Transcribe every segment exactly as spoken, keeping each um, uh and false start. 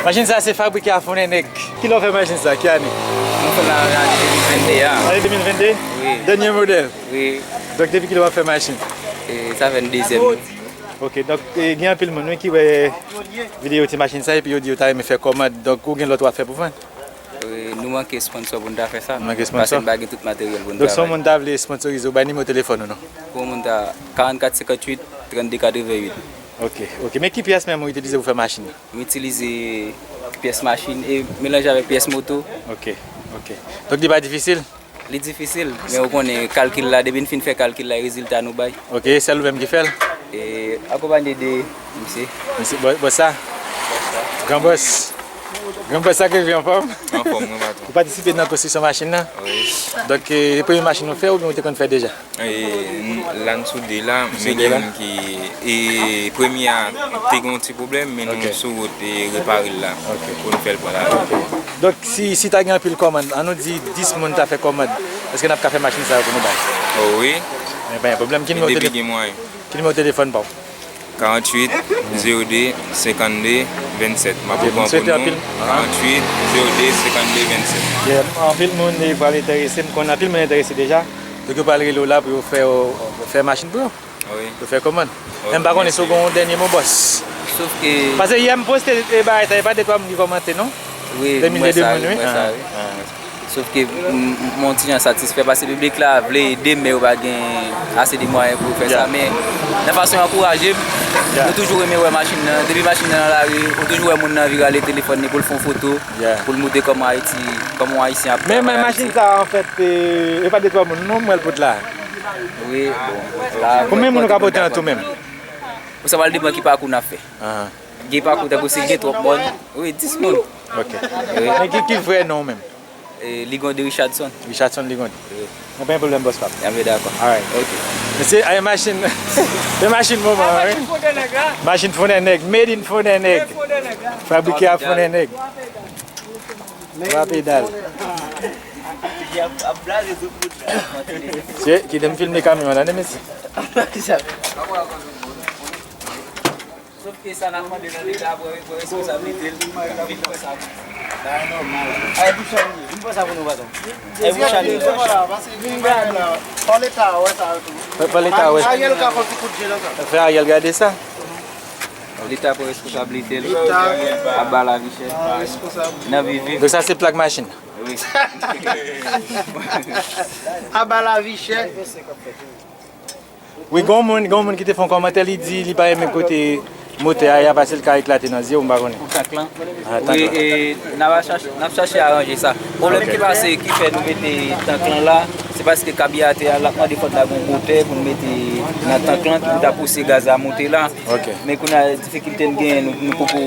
Machin sa se fabrike a Fonnè Nèg. Kilè w fè machin sa? Ki ane? Mwen fè l nan ane de mil vennde a. Ane de mil vennde? Wi. Dènye modèl? Wi. Donk depi kilè w ap fè machin? E, sa fè n dezyèm. Ok, donk e, gen anpil moun wi ki wè videyo ti machin sa epi yo di yo ta renmen fè kòmand. Donk ou gen lòt w ap fè pou vann? E, nou manke sponsò pou n ta fè sa. Nou manke sponsò? Paske n pa gen tout materyèl pou n travay. Donk si yon moun ta vle sponsorize w, bay nimewo telefòn ou non? Pou yon moun ta, karannkat senkantuit, trannde katreventuit. Ok, ok. Men ki pyès menm ou itilize pou fè machin nan? M itilize pyès machin e melanje avèk pyès moto. Ok, ok. Donk li pa difisil? Li difisil, men ou konnen kalkil la, depi n fin fè kalkil la, e rezilta nou bay. Ok, e sèl ou menm ki fè l? E akonpanye de misye. Misye bò, bò sa? Gran bòs. Gran bòs sa ke vi anfòm? Anfòm, wi, patwon. Ou patisipe nan konstriksyon machin nan? Wi. Donk, e, se premye machin ou fè oubyen ou te konn fè deja? E, n- la n sou de la, men gen moun ki, e, premye a te gen yon ti pwoblèm, men nou sou wout e repare l la pou n fè l pran lari. Donk, si, si ta gen anpil kòmand, ann nou di dis moun ta fè kòmand, èske n ap ka fè machin sa yo pou nou bay? O wi. Men pa gen pwoblèm. Ki nimewo telefòn? Depi gen mwayen. Ki nimewo telefòn pa w? Karanntuit, zewo de, senkannde, vennsèt. M ap repran pou nou. Karanntuit, zewo de, senkannde, vennsèt. Yeah, anpil moun e pral enterese, m konn anpil moun enterese deja. Donk yo pral rele w la pou yo fè, fè machin pou yo. Wi. Pou fè kòmand. Men m pa konnen si w gen yon dènye mo, bòs. Sof ke. Paske yè m poste e bagay sa, e pa de twa moun ki kòmante non? Wi, m wè sa, wi, m wè sa, wi. Sof ke m, m, m yon ti jan satisfè paske piblik la vle ede, men yo pa gen ase de mwayen pou yo fè sa. Men nan fason yo ankouraje m, yo toujou renmen wè machin nan. Depi machin nan nan lari, ou toujou wè moun nan vire ale telefòn li pou l fè yon foto, pou l montre kòman Ayiti, kòman yon Ayisyen ap travay Ayiti. Men machin sa, anfèt, e, e pa de twa moun non m wè l pot la. Wi, bon. Konbyen moun ou ka pote an tou menm? Ou sa pral depann ki pakou n ap fè. Gen pakou tankou si gen twòp mòn. Wi, dis moun. Ok. Wi. Men ki, ki vrè non w menm? E, Ligonde Richardson. Richardson Ligonde. Wi. Mwen pa gen pwoblèm, bòs pa m. Anben dakò. Alright. Ok. Mesye, ay machin, se machin moman an, wi. Machin Fonnè Nèg, made in Fonnè Nèg. Fabrike a Fonnè Nèg. Twa pedal. Se, kite m filme kamyon an, tande mesye. Sof ke sa n ap mande nan Leta pou, pou responsablite l, vin fè sa pou nou. Ay, pou chan li, vin fè sa pou nou, patwon. Ay, pou chan li. Fò Leta wè sa yo tou. Fò, fò Leta wè. Ariel ka fè yon ti kout je nan sa. Fè Ariel gade sa. Leta pran responsablite l. Leta. Aba lavi chè. Pran responsablite. Nan viv, viv. Donk sa se plak machin. Wi. Aba lavi chè. Wi, gon moun, gon moun ki te fè yon kòmantè, li di li pa renmen kote motè a ye a paske l ka eklate nan zye w, m pa konnen. Tank lan. Ah, tank lan. Wi, e, n ap chache, n ap chache aranje sa. Pwoblèm ki pase, ki fè nou mete tank lan la, se paske kabiratè a, l ap mande fòk n ta gen yon motè pou n mete nan tank lan, ki pou ta pouse gaz la monte la. Ok. Men kounye a, difikilte n genyen, nou, nou poko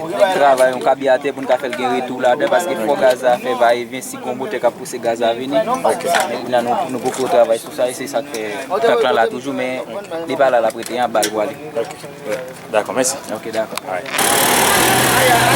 travay yon kabiratè pou n ka fè l gen retou ladan, paske fò gaz la fè vayevyen, si gon motè k ap pouse gaz la vini. Ok. Men kounye a, nou, nou poko travay sou sa, e se sa k fè tank lan la toujou, men li pa la, l ap rete anba l pwale. Ok. Dakò, mèsi. Ok, dakò. Alright.